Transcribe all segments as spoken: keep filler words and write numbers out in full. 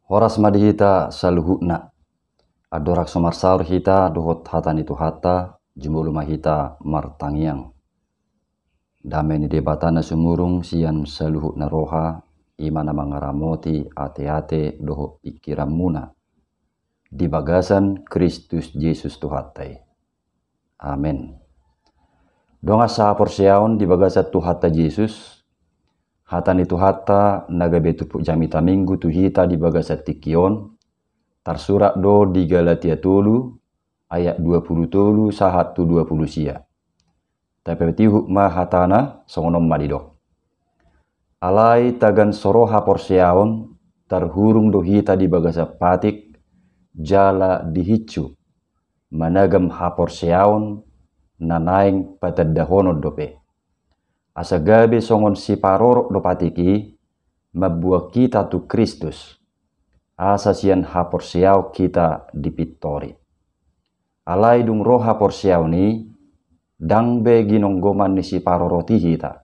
Horas ma di hita saluhutna. Andorang so marsaor hita dohot hata ni Tuhanta, jumolo ma hita martangiang. Dame ni Debata na sumurung sian saluhutna roha, i ma na mangaramoti ateate dohot pingkiranmuna di bagasan Kristus Jesus Tuhanta i. Amen. Dongan sahaporseaon di bagasan Tuhanta Jesus, hata ni Tuhanta na gabe turpuk jamita Minggu tu hita di bagasan tingki on, tarsurat do di Galatia tolu ayat dua pulu tolu sahat tu dua pulu sia. Tapatihut ma hatana, songon on ma didok. Alai tagan so ro haporseaon, tarhurung do hita di bagasan patik, jala dihinsu, managam haporseaon na naeng patandahonon dope. Asa gabe songon siparorot do patik i, mamboan hita tu Kristus, asa sian haporseaon hita dipintori. Alai dung ro haporseaon i, ndang be ginonggoman ni siparorot i hita.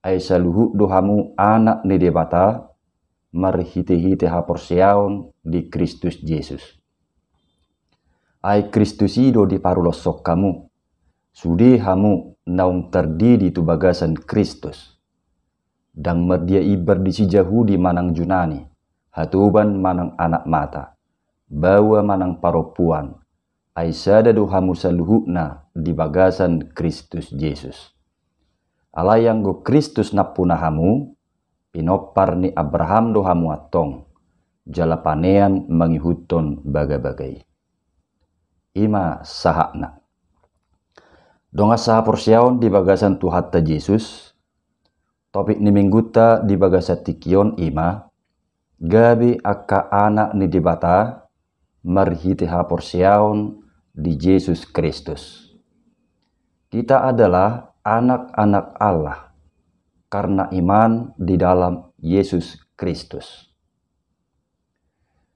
Ai saluhut do hamu anak ni Debata, marhitehite haporseaon di Kristus Jesus. Ai Kristus i do diparuloshon hamu, sude hamu naung tardidi tu bagasan Kristus. Ndang mardia imbar disi Jahudi manang Junani, hatoban manang anak mata, baoa manang parompuan, ai sada do hamu saluhutna di bagasan Kristus Jesus. Alai anggo Kristus nampuna hamu, pinompar ni Abraham do hamu antong, jala panean mangihuthon bagabaga i. I ma sahatna. Dongan sahaporseaon di bagasan Tuhanta Jesus, topik ni Minggunta di bagasan tingki on i ma, gabe angka anak ni Debata marhite haporseaon di Jesus Kristus. Kita adalah anak-anak Allah karena iman di dalam Yesus Kristus.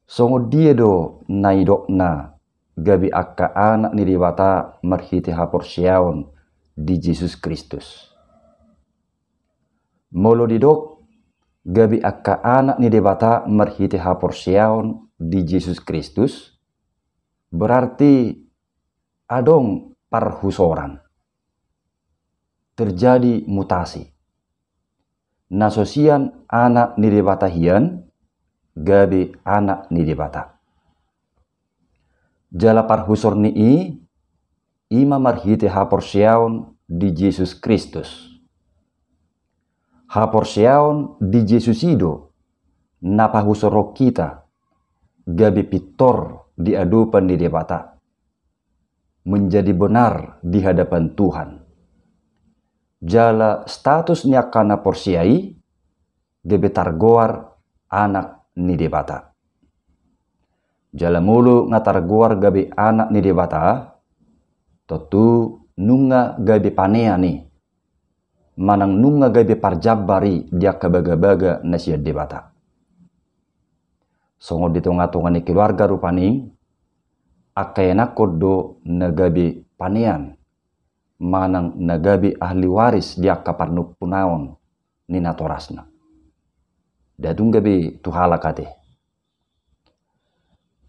Songon dia do na nidokna gabe angka anak ni Debata marhite haporseaon di Jesus Kristus? Molo didok gabe angka anak ni Debata marhite haporseaon di Jesus Kristus, berarti adong parhusoran, terjadi mutasi. Na so sian anak ni Debata hian gabe anak ni Debata. Jala parhusor ni i, i ma marhite haporseaon di Jesus Kristus. Haporseaon di Jesus i do na pahusoron hita gabe pintor di adopan ni Debata, menjadi benar di hadapan Tuhan. Jala status ni angka na porsea i gabe targoar anak ni Debata. Jala molo nga targoar gabe anak ni Debata, tontu nunga gabe panean i, manang nunga gabe parjambar i di angka bagabaga na sian Debata. Songon di tongatonga ni keluarga rupani, angka ianakhon do na gabe panean, manang na gabe ahli waris di angka parnampunaon ni natorasna. Nda tung gabe tu halak ate.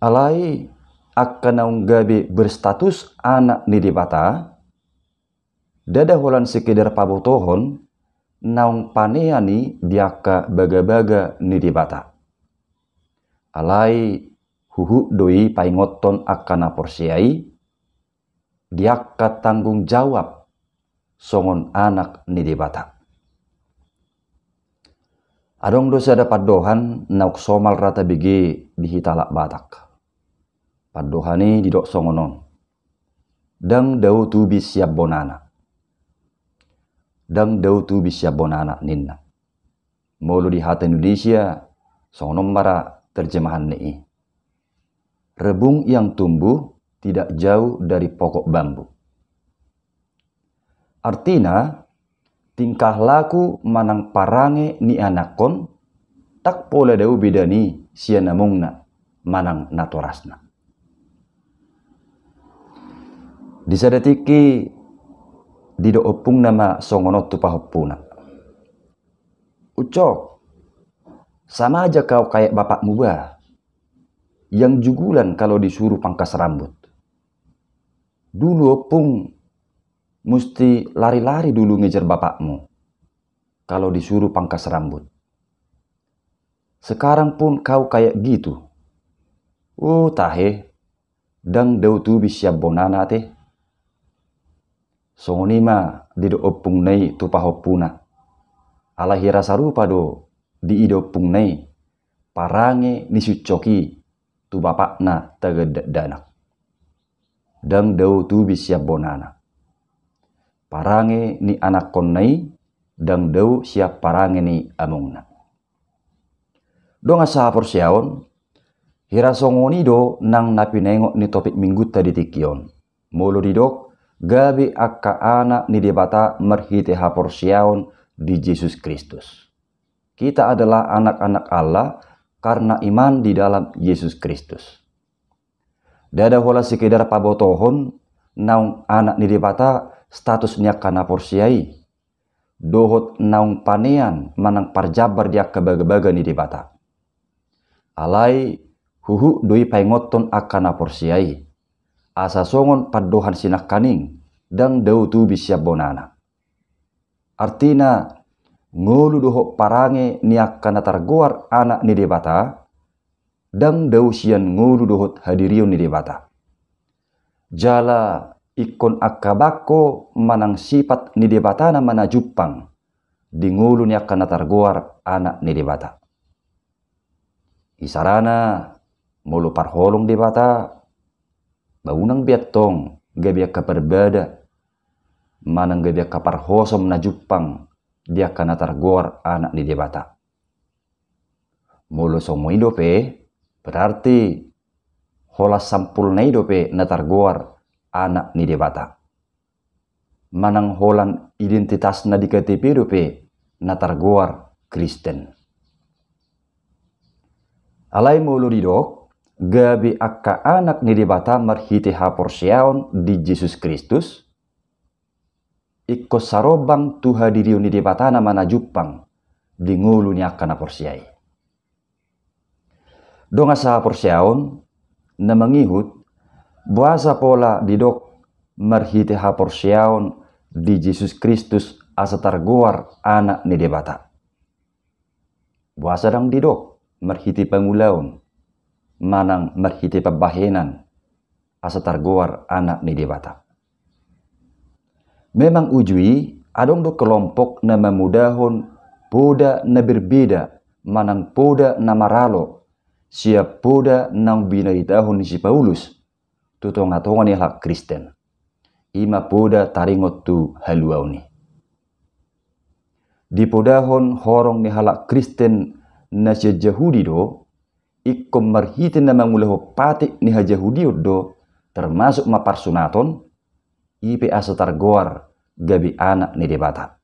Alai angka naung gabe berstatus anak ni Debata, ndada holan sekedar pabotohon naung panean i di angka bagabaga ni Debata. Alai huhut do i paingothon angka na porsea i di angka tanggung jawab songon anak ni Debata. Adong do sada pandohan naung somal ra tabege di hita halak Batak. Pandohan i didok songon on: Ndang dao tubis sian bonana. Ndang dao tubis sian bonana, ninna. Molo di hata Indonesia, songon on ma ra terjemahan ni i: Rebung yang tumbuh tidak jauh dari pokok bambu. Artina, tingkah laku manang parange ni anakhon, ndang pola dao bedana i sian amongna manang natorasna. Di sada tingki didok ompungna ma songon on tu pahompuna: Ucok, Sama aja kau kayak bapakmu ba, yang jugulan kalau disuruh pangkas rambut. Dulu ompung musti lari-lari dulu ngejar bapakmu kalau disuruh pangkas rambut. Sekarang pun kau kayak gitu. Oh, tahe, ndang dao tubis sian bonana ate. Songon i ma didok ompungna i tu pahompuna. Alai hira sarupa do diida ompungna i parange ni siuncok i tu bapakna tagan dakdanak. Ndang dao tubis sian bonana. Parange ni anakkonna i ndang dao sian parange ni amongna. Dongan sahaporseaon, hira songon i do nang na pinaingot ni topik minggunta di tingki on. Molo didok, gabe angka anak ni Debata marhite haporseaon di Jesus Kristus. Kita adalah anak-anak Allah karena iman di dalam Yesus Kristus. Ndada holan sekedar pabotohon naung anak ni Debata status ni angka na porsea i, dohot naung panean manang parjambar di angka bagabaga ni Debata. Alai huhut do i paingothon angka na porsea i, asa songon pandohan si nangkaning, ndang dao tubis sian bonana. Artina, ngolu dohot parange ni angka na targoar anak ni Debata, ndang dao sian ngolu dohot hadirion ni Debata. Jala ingkon angka bangko manang sipat ni Debata nama na jumpang di ngolu ni angka na targoar anak ni Debata. Isarana, molo parholong Debata, ba unang be antong gabe angka parbada manang gabe angka parhosom na jumpang di angka na targoar anak ni Debata. Molo songon i dope, berarti holan sampulna i dope na targoar anak ni Debata. Manang holan identitasna di K T P dope na targoar Kristen. Alai molo didok, gabe angka anak ni Debata marhite haporseaon di Jesus Kristus, ingkon sarombang tu hadirion ni Debata nama na jumpang di ngolu ni angka na porsea i. Dongan sahaporseaon, na mangihut, boasa pola didok marhite haporseaon di Jesus Kristus asa targoar anak ni Debata. Boasa ndang didok marhite pangulaon, manang marhite pambahenan, asa targoar anak ni Debata. Memang uju i, adong do kelompok na mamodahon poda na berbeda, manang poda na maralo, sian poda naung binaritahon ni si Paulus tu tongatonga ni halak Kristen. I ma poda taringot tu haluaon i. Dipodahon horong ni halak Kristen na sian Jahudi do, ingkon marhite na mangulahon patik ni hajahudion do, termasuk ma parsunaton, i pe asa targoar gabe anak ni Debata.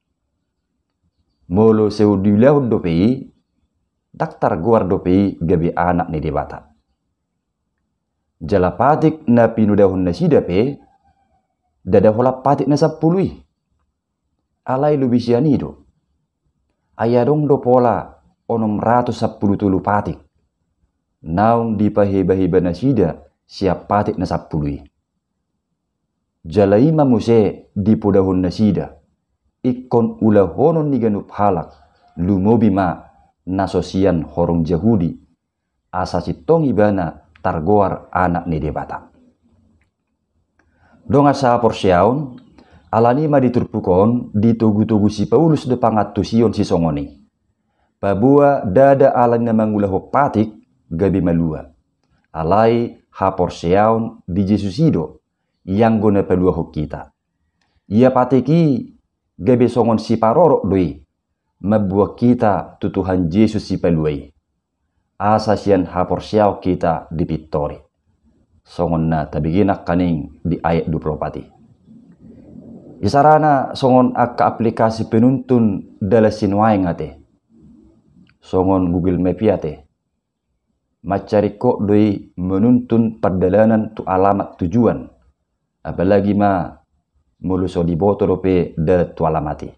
Molo sai diulahon dope i, ndang targoar dope i gabe anak ni Debata. Jala patik na pinodahon nasida pe, ndada holan patik na sampulu i. Alai lobi sian i do. Ai adong do pola onom ratus sampulu tolu patik naung dipahebaheba nasida sian patik na sampulu i. Jala i ma muse dipodahon nasida, ingkon ulahonon ni ganup halak, lumobi ma na so sian horong Jahudi, asa sintong ibana targoar anak ni Debata. Dongan sahaporseaon, alani i ma di turpuk on ditogutogu si Paulus do pangantusion sisongon i. Paboa ndada alani na mangulahon patik gabe malua, alai haporseaon di Jesus i do, ianggo na paluahon hita. Ia patik i gabe songon siparorot do i, mamboan hita tu Tuhan Jesus Sipalua i, asa sian haporseaon hita dipintori. Songon na tabege nangkaning di ayat dua pulu opat i. Isarana songon angka aplikasi penuntun dalan sinuaeng ate. Songon Google Map i ate. Mansai ringkot do i menuntun pardalanan tu alamat tujuan. Apalagi ma molo so diboto dope dalan tu alamat i.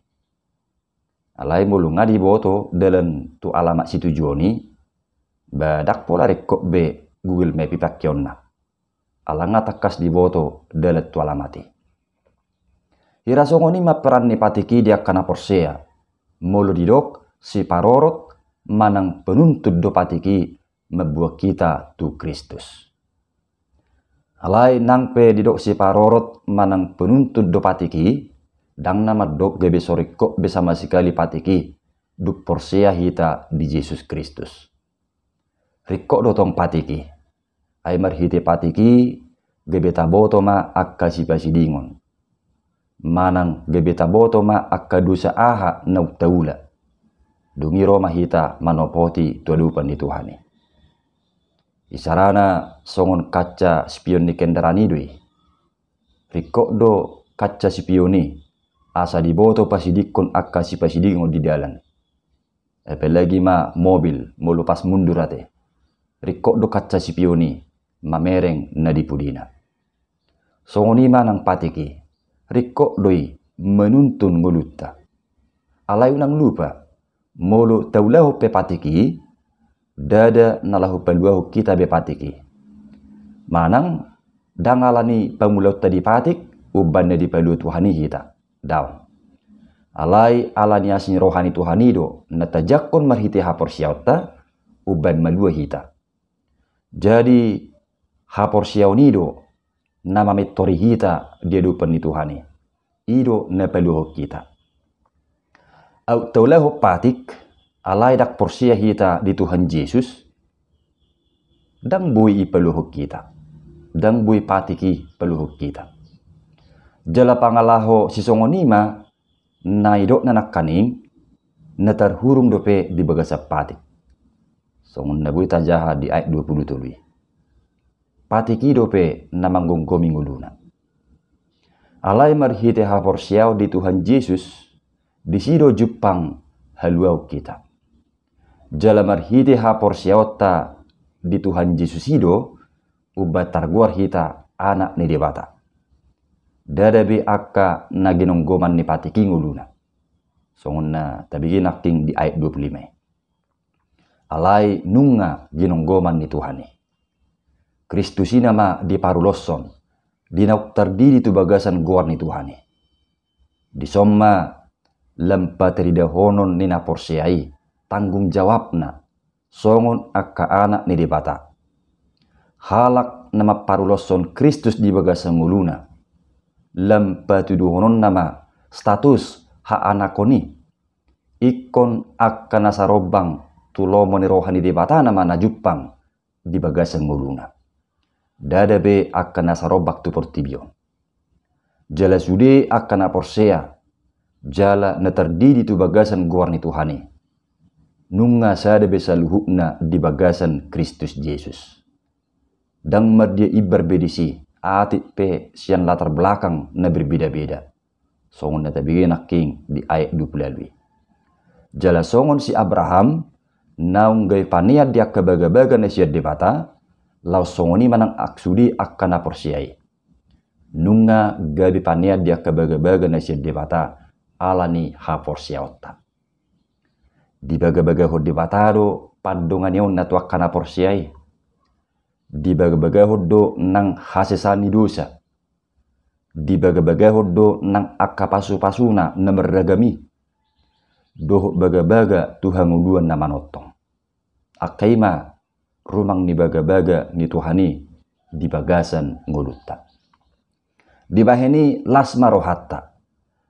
Alai molo nga diboto dalan tu alamat situjuon i, ba ndang pola ringkot be Google Map i pakeonna. Ala nga tangkas diboto dalan tu alamat i. Hira songon i ma peran ni patik i di angka na porsea, molo didok siparorot manang penuntun do patik i mamboan hita tu Kristus. Alai nang pe didok siparorot manang penuntun do patik i, ndang na mandok gabe so ringkot be sama sekali patik i, dung porsea hita di Jesus Kristus. Ringkot do tong patik i. Ai marhite patik i, gabe taboto ma angka sipasidingon. Manang gabe taboto ma angka dosa aha naung taula. Dung i ro ma hita manopoti tu adopan ni Tuhan i. Isarana songon kaca spion ni kendaraan i do i. Ringkot do kaca spion i, asa diboto pasidingkon angka sipasidingon di dalan. Apalagi ma mobil, molo pas mundur ate. Ringkot do kaca spion i, mamereng na di pudina. Songon i manang patik i, ringkot do i manuntun ngolunta. Alai unang lupa, molo taulahon pe patik i, ndada na laho paluahon hita be patik i. Manang, ndang ala ni pangulaonta di patik, umbahen na dipalua Tuhan i hita. Daong. Alai ala ni asi ni roha ni Tuhan i do, na tajangkon marhite haporseaonta, umbahen malua hita. Jadi, haporseaon i do, na mamintori hita di adopan ni Tuhan i. I do na paluahon hita. Aut taulahon patik, alai ndang porsea hita di Tuhan Jesus, ndang boi i paluahon hita. Ndang boi patik i paluahon hita. Jala pangalaho sisongon i ma, na idok na nangkaning, na tarhurung dope di bagasan patik. Songon na boi tajaha di ayat dua pulu tolu i. Patik i dope na manggomgomi ngoluna. Alai marhite haporseaon di Tuhan Jesus, disi do jumpang haluaon hita. Jala marhite haporseaonta di Tuhan Jesus i do, umbahen targoar hita anak ni Debata. Ndada be angka na ginonggoman ni patik i ngoluna. Songon na tabege nangkin di ayat dua pulu lima i. Alai nunga ginonggoman ni Tuhan i. Kristus i nama diparuloshon, di naung tardidi tu bagasan goar ni Tuhan i. Dison ma lam pataridahonon ni na porsea i, tanggung jawabna, songon angka anak ni Debata. Halak na mamparuloshon Kristus di bagasan ngoluna, lam patuduhononna ma status haanakon i, ingkon angka na sarombang tu lomo ni roha ni Debata nama na jumpang di bagasan ngoluna. Ndada be angka na sarombang tu portibi on. Jala sude angka na porsea, jala na tardidi tu bagasan goar ni Tuhan i. Nunga sada be saluhutna di bagasan Kristus Jesus. Ndang mardia imbar be disi, atik pe sian latar belakang na berbeda-beda. Songon na tabege nangkin di ayat dua pulu ualu i. Jala songon si Abraham, naung gabe panean di angka bagabaga na sian Debata, laos songon i ma nang sude angka na porsea i. Nunga gabe panean di angka bagabaga na sian Debata, ala ni haporseaonta. Dibagabagahon Debata do pandonganionna tu angka na porsea i. Dibagabagahon do nang hasesaan ni dosa. Dibagabagahon do nang angka pasupasuna na marragam i. Dohot bagabaga tu hangoluan na manongtong. Angka i ma rumang ni bagabaga ni Tuhan i di bagasan ngolunta. Dibahen i las ma rohanta.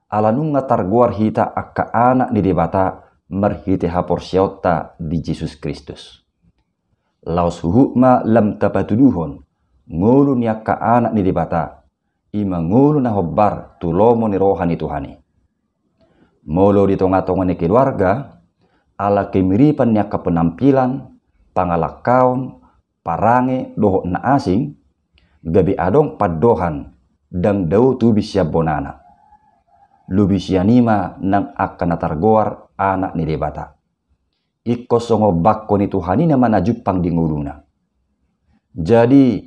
Ala nunga targoar hita angka anak ni Debata marhite haporseaonta di Jesus Kristus. Laos huhut ma lam tapatuduhon ngolu ni angka anak ni Debata, i ma ngolu na hombar tu lomo ni roha ni Tuhan i. Molo di tongatonga ni keluarga, ala kemiripan ni angka penampilan, pangalangkaon, parange dohot na asing, gabe adong pandohan ndang dao tubis sian bonana. Lobi sian i ma nang angka na targoar anak ni Debata. Ingkon songon bangko ni Tuhan i nama na jumpang di ngoluna. Jadi,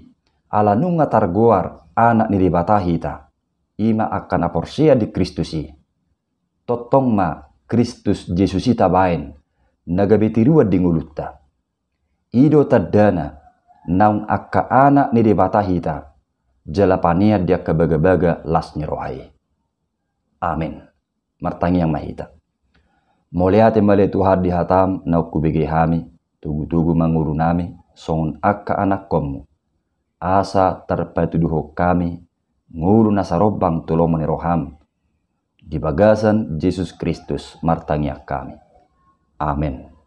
ala nunga targoar anak ni Debata hita, i ma angka na porsea di Kristus i. Tongtong ma Kristus Jesus i tabaen, na gabe tiruan di ngolunta. I do tandana, naung angka anak ni Debata hita, jala panean di angka bagabaga las ni roha i. Amen. Martangiang ma hita. Mauliate ma ale Tuhan di hataM naung hubege hami, togutogu ma ngolunami, songon angka anakkonMu. Asa tarpatuduhon hami, ngolu na sarombang tu lomo ni rohaM. Di bagasan Jesus Kristus martangiang hami. Amen.